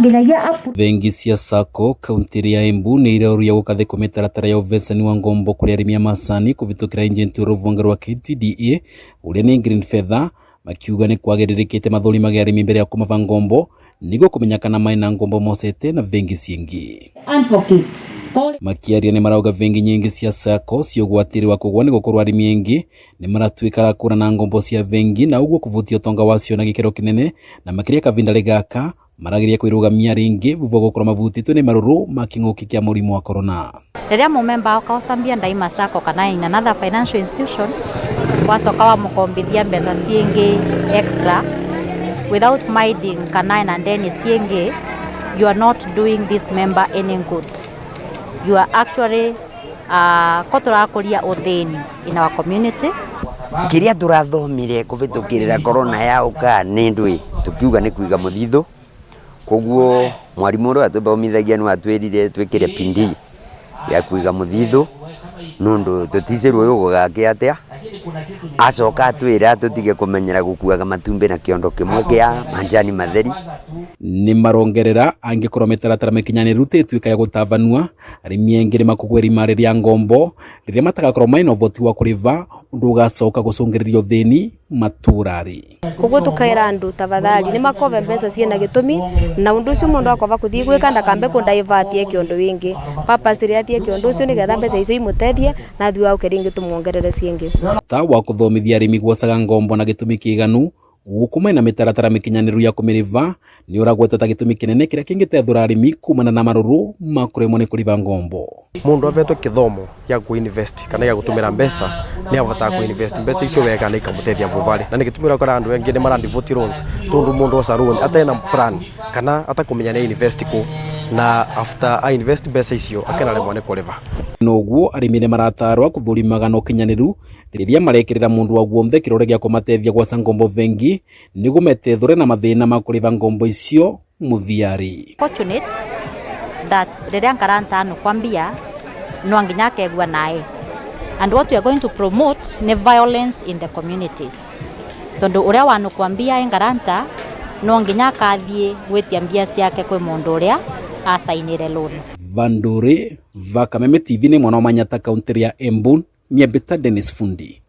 Nginyagia up. Bengi cia Sacco kaunti ya Embu nĩ iroria gũkathĩkwo mĩtaratara ya ũvecani wa ngombo kũrĩ arĩmi a macani kũvĩtũkĩra ĩjenti rũvonge rwa KTDA ũrĩa nĩ Green Feather, makiuga nĩ kwagĩrĩrĩkĩte mathũrimage arĩmi mbere ya kũmava ngombo nĩguo kũmenya kana mena ngombo mosete na bengi ciĩngĩ. Advocate. Makiaria nĩ marauga bengi nyingĩ cia Sacco ciũgwatĩrĩ wa kũgwa nĩ gũkorwo arĩmi aingĩ nĩ maratuĩka a na ngombo cia bengi na ũguo kũvutia ũtonga wacio na gĩkĩro kĩnene, na makĩria kavinda gaka marageria kwĩrũgamia rĩngĩ thutha wa gũkorwo mavutĩtwo nĩ marũrũ ma kĩng'ũki kĩa mũrimũ wa corona. Rĩrĩa mũmemba oka mbia ndaima Sacco kana in another financial institution, wacoka wamukombithia mbeca ciingĩ extra without minding kana ena ndeni ciingĩ, you are not doing this member any good. You are actually ko tũrakũria ũthĩni in our community. Kiria turathomire kuvitukirira corona yauka ni ndui tukiuga ni kuiga muthithu. Koguo mwarimu uria atuthomithagia no atwirire twikire pindi ya kuiga muthithu nundu tuticirwo uyu gugaki atia. Acoka atwira tutige kumenyera gukuaga matumbi na kiondo kimwe kia manjani matheri. Nĩ marongerera angĩkorwo mĩtaratara mĩkinyanĩru ĩtuĩka ya gũtabanua, arĩmi aingĩ nĩ makũgwa irima rĩrĩa ngombo rĩrĩa matagakorwo mena ũvoti wa kũrĩva, ũndũ ũgacoka gũcũngĩrĩria ũthĩni matũrarĩ. Koguo tukaira andu, tafadhali ni makove mbeca ciena gitumi, na undu ucio mundu akova kuthii gwika ndakambe kundaivatie kiondu wingi purpose athie kiondu ucio nigetha mbeca icio imutethie na thutha auke ringi tumuongerere ciingi. Ta wa kũthomithia arĩmi gwocaga ngombo na gĩtũmi kĩiganu gũkũ mena mĩtaratara mĩkinyanĩru ya kũmĩrĩva nĩ ũragweta ta gĩtũmi kĩnene kĩrĩa kĩngĩtethũra arĩmi kumana na marũrũ ma kũremwo nĩ kũrĩva ngombo. Mundu avetwo kithomo gĩa ku invest kana gĩa gutumira mbeca, ni avotaga ku invest mbeca icio wega na ikamutethia vuvari. Na nĩ gĩtũmi ũrakora andu angĩ nĩ mara default loans, tondu mundu oca loan atena plan kana atakumenya nĩ invest ku, na after a invest mbeca icio akenaremwo nĩ kũrĩva. Noguo arĩmi nĩ maratarwo kũthũrimaga na ũkinyanĩru rĩrĩa marekĩrĩra mũndũ wa guothe kĩrore gĩa kũmatethia gwaca ngombo bengi nĩguo metethũre na mathĩna ma kũrĩva ngombo icio mũthiarĩ. Fortunate that rĩrĩa guarantor anukwambia no nginya akegua nae, and what we are going to promote ni violence in the communities, tondu uria wanukwambia e guarantor no nginya akathie gwitia mbia ciake kwi mundu uria asainire loan. Vanduri va Kameme TV nĩ mwana wa Manyata, kaunti ya Embu, Niambita Dennis Fundi.